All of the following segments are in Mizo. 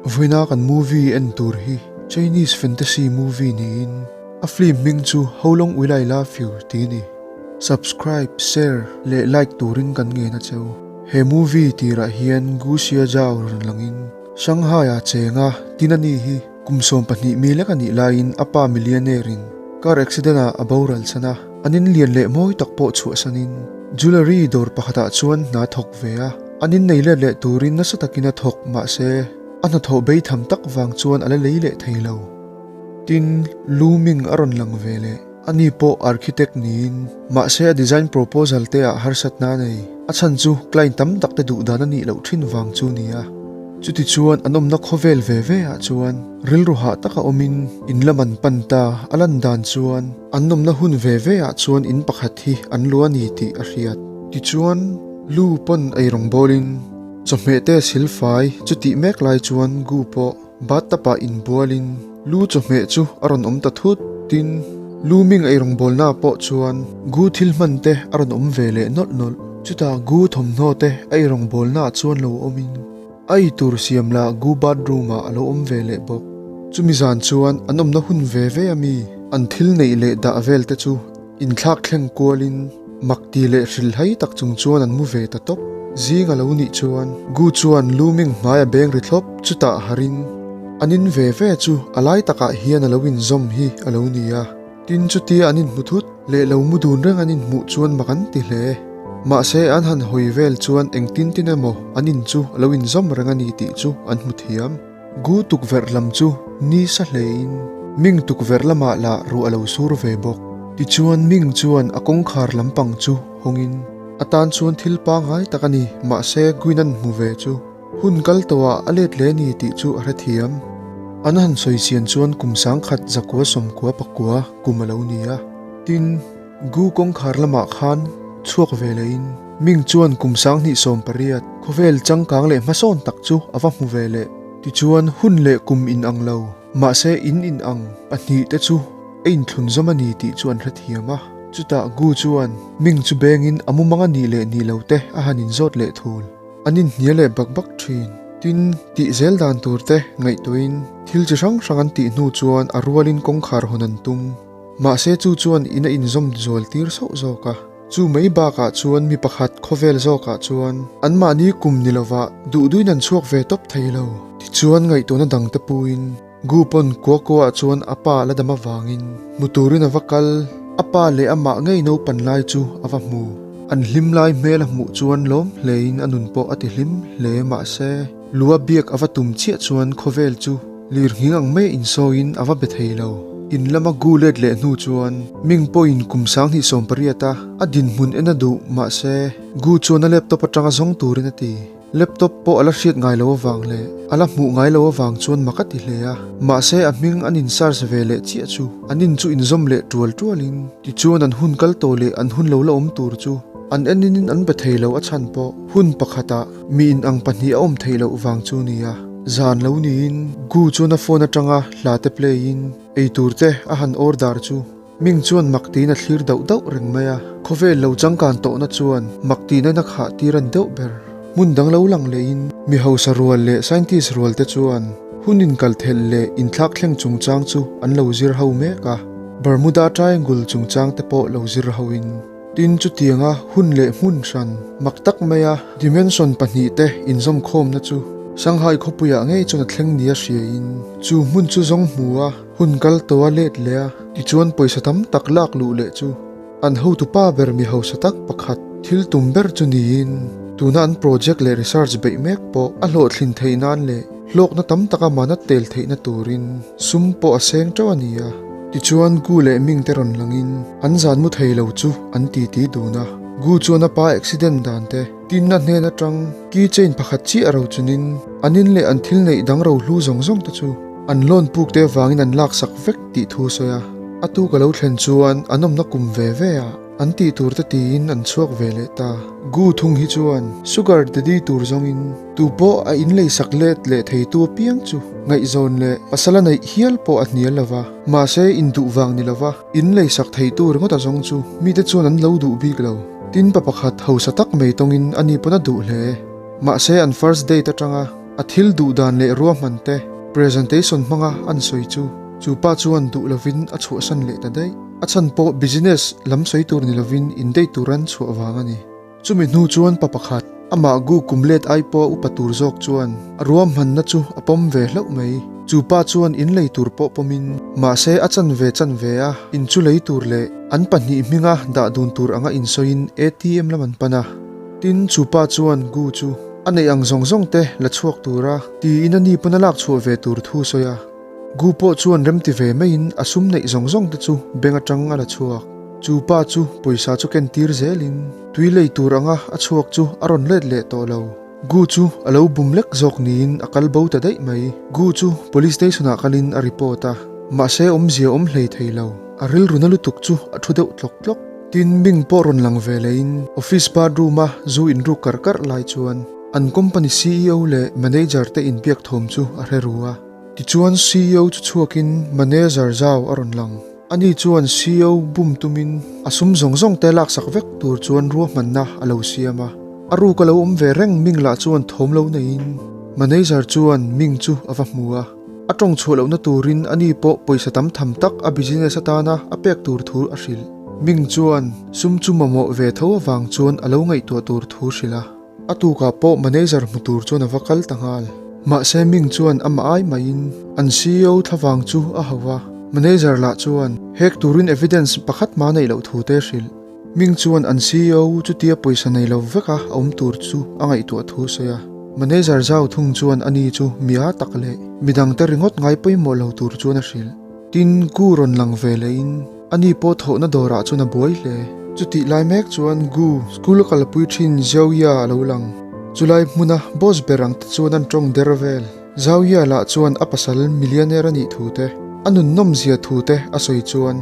Vawiina kan movie en tur hi Chinese fantasy movie niin a film hming chu How Long Will I Love You tih a ni. Subscribe, share leh like turin kan ngen a cheu. He movie tirah hian Gu Xia Zhao rawn langin Shanghai ah chenga tin a ni hi kum 12 mi lek a nih laiin a pa millionaire in car accident ah a boral chhan a, an in lian leh mawi tak pawh chhuahsanin jewellery dawr pakhatah chuan hna thawk ve a. An innei let leh turin nasa takin a thawk mahse a hnathawh bei tham tak vang chuan a la lei leh thei lo. Tin, Lu Ming a rawn lang ve leh. Ani pawh architect niin mahse a design proposal te ah harsatna a nei. A chhan chu client tam tak te duh dan a nih loh thin vang chu nia. Chuti chuan an awmna khawvel ve ve ah chuan rilru hah taka awmin in lam an pan ta a lan dan chuan an awmna hun ve ve ah chuan in pakhat hi an lu a ni tih a hriat. Tichuan. Lu pawn eirawng bawlin chawhmeh te silfai chu tih mek lai chuan Gu pawh bathtub ah inbualin Lu chawhmeh chu a rawn awm ta thut. Tin, Lu Ming eirawng bawlna pawh chuan Gu thil hman te a rawn awm ve leh nawlh nawlh. Chutah Gu thawmhnaw te a eirawng bawlna ah chuan lo awmin a ei tur siam lah Gu bathroom ah a lo awm ve leh bawk. Chumi zan chuan an awmna hun ve ve a mi an thil neih leh dah vel te chu Inthlak thleng kualin mak ti leh hrilhhai tak chung chuan an mu ve ta tawp. Zing a lo nih chuan Gu chuan Luming hmai a beng ri thlawp chutah harin an in ve ve chu a lai takah hian a lo inzawm hi a lo ni a. Tin chutia an inhmu thut leh lo mu dun reng an inhmuh chuan mak an ti hle. Mahse an han hawi vel chuan engtin tin emaw an in chu a lo inzawm reng a ni tih chu an hmu thiam. Gu tukverh lam chu ni sa hlein Ming tukverh lamah lah ruah a lo sur ve bawk. Tichuan Ming chuan a kawngkhar lampang chu hawngin a tan chuan thil pangngai tak a ni, mahse Guinan hmu ve chu hun kal tawhah a let leh a ni tih chu a hrethiam. An han sawi chian chuan kum 1000 1999 kum a lo ni a, tin, Gu kawngkhar lamah khan chhuak ve lehin Ming chuan kum 2018 khawvel changkang leh hmasawn tak chu a va hmu ve leh. Tichuan hun leh kum in ang lo, mahse in in ang pahnih te chu a inthlun zawm a ni tih chu an hrethiam a. Chutah Gu chuan Ming chu bengin a mumang a nih leh nih lo te a han inzawt leh thul. An inhnial leh bak bak thin. Tin, tih zel dan tur te ngaihtuahin thil chi hrang hrang an tih hnu chuan a rualin kawngkhar hawn an tum. Mahse chu chuan in a inzawm zual tir sauh zawk a. Chu mai bakah chuan mi pakhat khawvel zawkah chuan anmahni kum ni lovah duhduin an chhuak ve tawp thei lo. Tichuan ngaihtuahna dangte puin Gu pawn kua kuaah chuan a pa la dam avangin hmu turin a va kal. A pa leh amah ngei naupan lai chu a va hmu. An hlim lai hmel a hmuh chuan lawm hlein a nun pawh a ti hlim hle mahse lua biak a va tum chiah chuan khawvel chu Lir nghing ang mai insawiin a va be thei lo. In lama gu let leh hnu chuan Ming pawhin kum 2018 a a dinhmun en a duh mahse gu chuan a laptop atanga zawng turin a ti. Laptop pawh a la hriat ngai lo avang leh a la hmuh ngai lo avang chuan mak a ti hle a. Mahse a hming an in search ve leh chiah chu an in chu inzawm leh tual tualin tichuan an hun kal tawh leh an hun lo la awm tur chu an enin an be thei lo a chhan pawh hun pakhatah Mi in ang pahnih a awm theih loh vang chu nia. Zan lo niin Gu chuan a phone atanga hla te play in ei tur te a han order chu Ming chuan mak tiin a thlir dauh dauh reng mai a. Khawvel lo changkan tawhna chuan mak tihna in a khah tir a ni deuh ber. Hmun dang lo lang leh in mi hausa rual leh scientist rual te chuan hun inkal thelh leh inthlak thleng chungchang chu an lo zir ho mek a. Bermuda Triangle chungchang te pawh lo zir ho in. Tin, chutianga hun leh hmun hran mak tak maia dimension pahnihte inzawmkhawmna chu Shanghai khawpuiah ngei chuan a thleng nia hriain chu hmun chu zawng hmu a, hun kal tawh a let leh a, tichuan pawisa tam tak lak luh leh chu an hotu pa ber mi hausa tak pakhat thil tum ber chu niin tuna an project leh research beih mek pawh a hlawhtlin theih nan leh hlawkna tam taka mana tel theihna turin sum pawh a seng teuh a ni a. Tichuan Gu leh Ming te rawn langin an zan mu thei lo chu an titi dun a. Gu chuan a pa accident dan te tinna hnen atang key chain pakhat chiah ro chunin an in leh an thil neih dang ro hlu zawng zawng te chu an loan puk te avangin an laksak vek tih thu a sawi a. A tuk a lo thlen chuan an awmna kum ve ve ah An tih tur te tiin an chhuak ve leh ta. Gu thung hi chuan sugar daddy tur zawngin tu pawh a in leisak let leh theitu apiang chu ngaihzawn leh pasal a neih hial pawh a hnial lo va. Mahse induh vang ni lova in leisak theitu ringawt a zawng chu mite chuan an lo duh bik lo. Tin pa pakhat hausa tak mai tawngin ani pawn a duh hle. Mahse an first date atanga. A thil duh dan leh ruahman te presentation hmanga an sawi chu chu pa chuan duh lovin a chhuahsan leh ta daih. A chhan pawh business lam sawi tur ni lovin indei tur an chhuah vang a ni. Chumi hnu chuan pa pakhat, amah gu kum let ai pawh a upa tur zawk chuan a ruahmanna chu a pawm ve hlauh mai. Chu pa chuan in lei tur pawh pawmin, mahse a chanve chanve a in chu lei tur leh an pahnih hminga dah dun tur anga insawiin ATM lam an pan a. Tin, chu pa chuan gu chu a neih ang zawng zawng te la chhuak tura tiin a ni pawn a lak chhuah ve tur thu sawi a. Gu pawh chuan remti ve maiin a sum neih zawng zawng te chu bank atang a la chhuak. Chu pa chu pawisa chu ken tir zelin tui lei tur anga a chhuak chu a rawn let leh tawh lo. Gu chu a lo bum lek zawk niin a kal bo ta daih mai. Gu chu police station ah kalin a report a, mahse awmzia awm hlei thei lo. A rilru na lutuk chu a thu deuh tlawk tlawk. Tin, Ming pawh rawn lang ve lehin office bathroom a zu inruk karh karh lai chuan an company ceo leh manager te inbiak thawm chu a hre ru a. Tichuan ceo chu chhuakin manager zau a rawn lang. Ani chuan ceo bum tumin a sum zawng zawng te laksak vek tur chuan ruahmanna a lo siam a. A ruk a lo awm ve reng Ming lah chuan thawm lo neiin manager chuan Ming chu a va hmu a. A tawng chhuah lohna turin ani pawh pawisa tam tham tak a business atana a pek tur thu a hrilh. Ming chuan sum chu mamawh ve tho avang chuan a lo ngaihtuah tur thu hrilh a. A tukah pawh manager hmu tur chuan a va kal ta nghal. Mahse Ming chuan amah ai maiin an ceo thlavang chu a hauh a, manager lah chuan hek turin evidence pakhat mah neih loh thu te hrilh. Ming chuan an ceo chutia pawisa nei lo veka a awm tur chu a ngaihtuah thu a sawi a. Manager zau thung chuan ani chu mi a tak leh midangte ringawt ngai pawimawh lo tur chuan a hrilh. Tin, Gu rawn lang ve lehin ani pawh thawhna dawrah chuan a buai hle. Chutih lai mek chuan Gu school a kalpui thin Zauia a lo lang. Chulai hmuna boss ber ang te chuan an tawng der vel. Zauia lah chuan a pasal millionaire a nih thu te, a nunnawm zia thu te a sawi chuan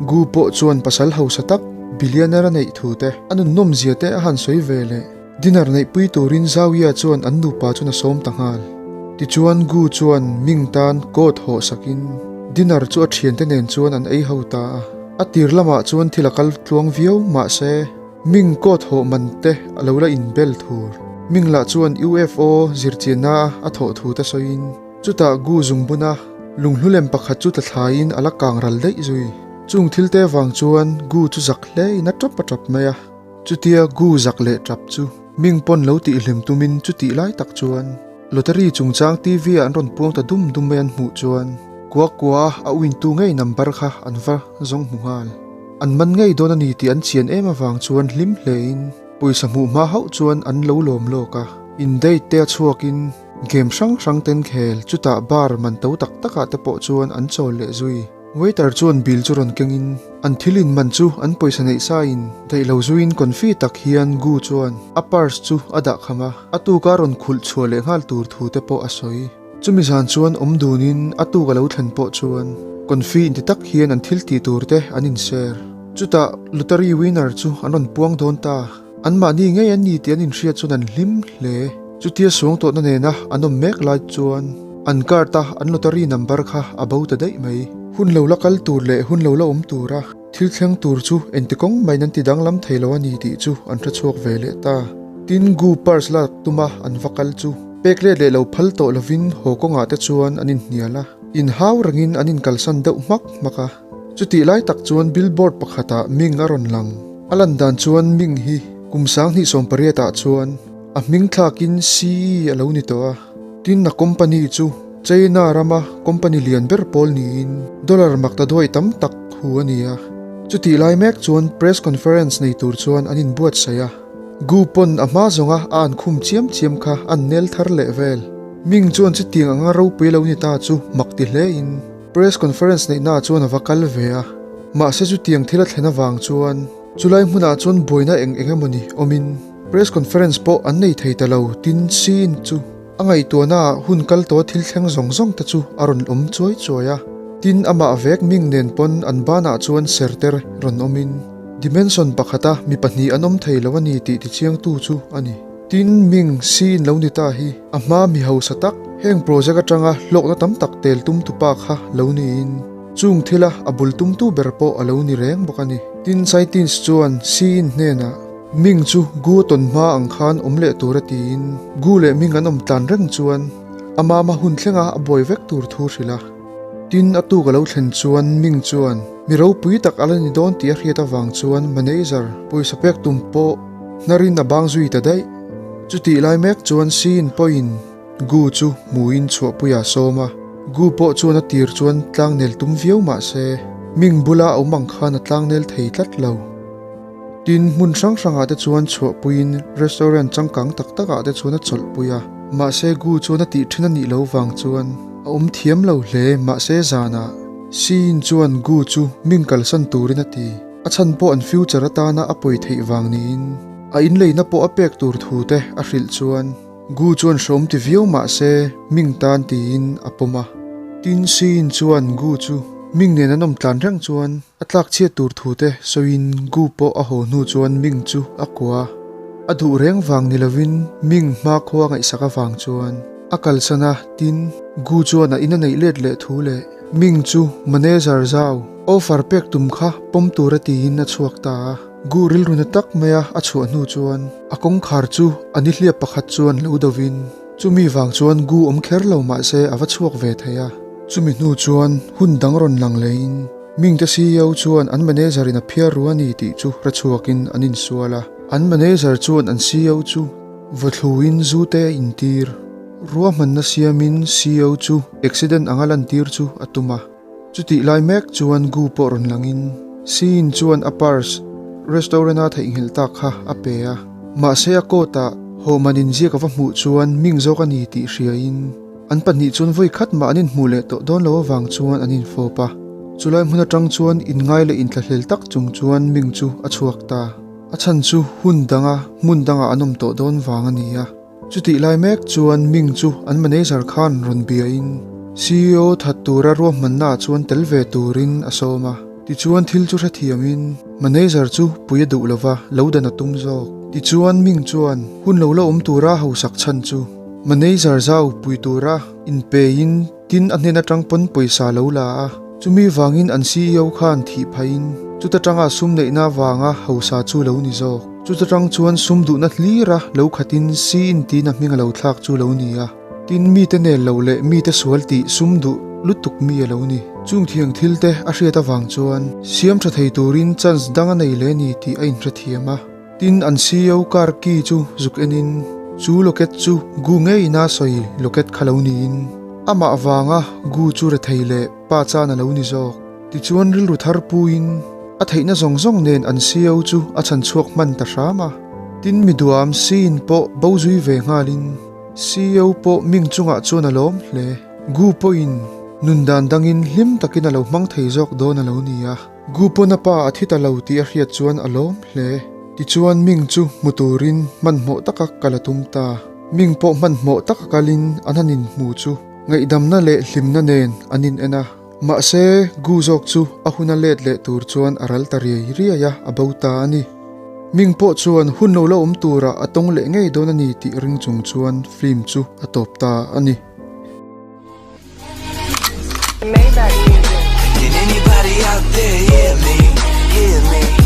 Gu pawh chuan pasal hausa tak billionaire a neih thu te, a nunnawm zia te a han sawi ve leh. Dinner neihpui turin Zauia chuan an nupa chuan a sawm ta nghal. Tichuan Gu chuan Ming tan coat hawh sakin dinner chu a thiante nen chuan an ei ho ta a. A tir lamah chuan thil a kal tluang viau mahse Ming coat hawh man te a lo la inbel thur. Ming lah chuan UFO zirchianna a thawh thu te sawiin chutah Gu zungbuna lunghlu lem pakhat chu tla thlaiin a la kang ral daih zui. Chung thil te vang chuan Gu chu zak hlein a tap a tap mai a. Chutia Gu zak leh tap chu Ming pawn lo tihhlim tumin chutih lai tak chuan Lottery chungchang TV ah an rawn puang ta dum dum mai an hmuh chuan kua kua a uintu ngei number kha an va zawng hmu nghal. An man ngei dawn a ni tih an chian em avang chuan hlim hlein pawisa hmuh hma hauh chuan an lo lawm lawk a. In date te a chhuakin game hrang hrang ten khel chutah bar man to tak takah te pawh chuan an chawl leh zui. Waiter chuan bill chu rawn kengin an thil in man chu an pawisa neih sain daih lo zuiin confi tak hian Gu chuan a purse chu a dah kham a, a tuka rawn khulh chhuah leh nghal tur thu te pawh a sawi. Chumi zan chuan awm dunin a tuk a lo thlen pawh chuan confi inti tak hian an thil tih tur te an inshare. Chutah lottery winner chu an rawn puang dawn ta. Anmahni ngei an ni tih an inhriat chuan an hlim hle. Chutia suang tawhna nena an awm mek lai chuan an card a an lottery number kha a bo ta daih mai. Hun lo la kal tur leh hun lo la awm tura thil thleng tur chu engti kawng maiin an ti danglam thei lo a ni tih chu an hre chhuak ve leh ta. Tin, Gu purse lak tuma an va kal chu pek let leh lo phal tawh lovin haw kawngah te chuan an inhnial a, inhau rengin an inkalsan deuh hmak hmak a. Chutih lai tak chuan billboard pakhatah Ming a rawn lang. A lan dan chuan Ming hi kum 2018 ah chuan a hming thlakin CE a lo ni tawh a. Tin a company chu China rama company lian ber pawl niin dollar makta duai tam tak hu a ni a. Chutih lai mek chuan press conference nei tur chuan an inbuatsaih a. Gu pawn a hma zawnga a an khum chiam chiam kha an nel thar leh vel. Ming chuan chutiang anga ropui lo ni ta chu mak ti hlein Press conference neihnaah chuan a va kal ve a, mahse chutiang thil a thlen avang chuan chulai hmunah chuan buaina eng eng emawni awmin press conference pawh an nei thei ta lo tin Shin chu a ngaihtuahnaah hun kal tawh thil thleng zawng zawng te chu a rawn awm chuai chuai a, tin amah vek Ming nen pawn an banah chuan serter rawn awmin dimension pakhata mi pahnih an awm thei lo a ni tih tichiangtu chu a ni. Tin, Ming Shin lo ni ta hi a hma mi hausa tak, heng project atanga hlawkna tam tak tel tum tu pa kha lo niin chung thila a bul tumtu ber pawh a lo ni reng bawk a ni. Tin, Saitins chuan Shin hnenah Ming chu Gu tawn hma ang khan awm leh tur a tiin Gu leh Ming an awm tlan reng chuan. A mama hun thlenga a buai vek tur thu hrilh a. Tin, a tuk a lo thlen chuan Ming chuan mi ropui tak a la ni dawn tih a hriat avang chuan manager pawisa pek tum pawh hnarin a bang zui ta daih. Chutih lai mek chuan Siin pawhin Gu chu hmuin chhuahpuia a sawm a, Gu pawh chuan a tir chuan tlangnel tum viau mah se Ming bula a awm ang khan a tlangnel thei tlat lo. Tin, hmun hrang hrangah te chuan chhuahpuiin restaurant changkang tak takah te chuan a chawlhpui a, mahse Gu chuan a tih thin a nih loh vang chuan a awm thiam lo hle, mahse zanah Siin chuan Gu chu ming kalsan turin a ti, a chhan pawh an future atana a pawi theih vang niin a inleina pawh a pek tur thu te a hrilh chuan Gu chuan hreawm ti viau mahse Ming tan tiin a pawm a. Tin, Siin chuan Gu chu Ming nen an awm tlan reng chuan A tlak chhiat tur thu te sawiin Gu pawh a haw hnu chuan Ming chu a kua. A duh reng vang ni lovin Ming hma khua ngaihsak avang chuan a kalsan a, tin, Gu chuan a in a neih let leh thu leh Ming chu manager zau offer pek tum kha pawm tur a tiin a chhuak ta a. Gu rilru na tak maia a chhuah hnu chuan a kawngkhar chu a nihliap pakhat chuan lo dovin chumi vang chuan Gu awm kher lo mahse a va chhuak ve thei a. Chumi hnu chuan hun dang rawn lang lehin Mingte CEO chuan an manager in a phiar ru a ni tih chu hre chhuakin an insual a. An manager chuan an CEO chu vawthluin zu te a intir. Ruahmanna siamin CEO chu accident anga lantir chu a tum a. Chutih lai mek chuan Gu pawh rawn langin Siin chuan a purse restaurant-a theihnghilh tak kha a pe a. Mahse a coat-ah hawhman inziak a va hmuh chuan Ming zawk a ni tih hriain, An pahnih chuan vawi khat mah an inhmuh leh tawh dawn lo avang chuan an infawp a. Chulai hmun atang chuan inngai leh inthlahlel tak chung chuan Ming chu a chhuak ta. A chhan chu hun danga hmun dangah an awm tawh dawn vang a ni a. Chutih lai mek chuan Ming chu an manager khan rawn biain CEO that tura ruahmannaah chuan tel ve turin a sawm a. Tichuan thil chu hrethiamin manager chu pui a duh lova lo dan a tum zawk. Tichuan Ming chuan hun lo la awm tura hausak chhan chu Manager zau pui tura inpeiin tin a hnen atang pawn pawisa lo la a, chumi vangin an CEO khan thih phaiin chuta tanga sum neihna vanga hausa chu lo ni zawk. Chuta tang chuan sum duhna hlira lo khatin C in tiin a hming a lo thlak chu lo ni a, tin mite nel lo leh mite sual tih sum duh lutuk mi a lo ni. Chung thiang thil te a hriat avang chuan siam tha thei turin chance dang a nei leh ni tih a inhrethiam a. Tin, an CEO car key chu zuk enin chu locket chu Gu ngeiin a sawi locket kha lo niin amah vanga Gu chu rethei leh pa chan a lo ni zawk. Tichuan rilru thar puiin a theihna zawng zawng nen an CEO chu a chhan chhuak hman ta hram a. Tin, mi duam Siin pawh bo zui ve nghalin CEO pawh Ming chungah chuan a lawm hle. Gu pawhin nun dan dangin hlim takin a lo hmang thei zawk dawn a lo ni a. Gupona pa a thi ta lo tih a hriat chuan a lawm hle. Tichuan Ming chu hmu turin hmanhmawh taka kal a tum ta. Ming pawh hmanhmawh taka kalin an han inhmu chu ngaihdamna leh hlimna nen an in en a. Mahse, Gu zawk chu a hun a let leh tur chuan a ral ta riai riai a, a bo ta a ni. Ming pawh chuan hun lo la awm turah a tawng leh ngei dawn a ni tih ring chung chuan film chu a tawp ta a ni. Can anybody out there hear me? Hear me?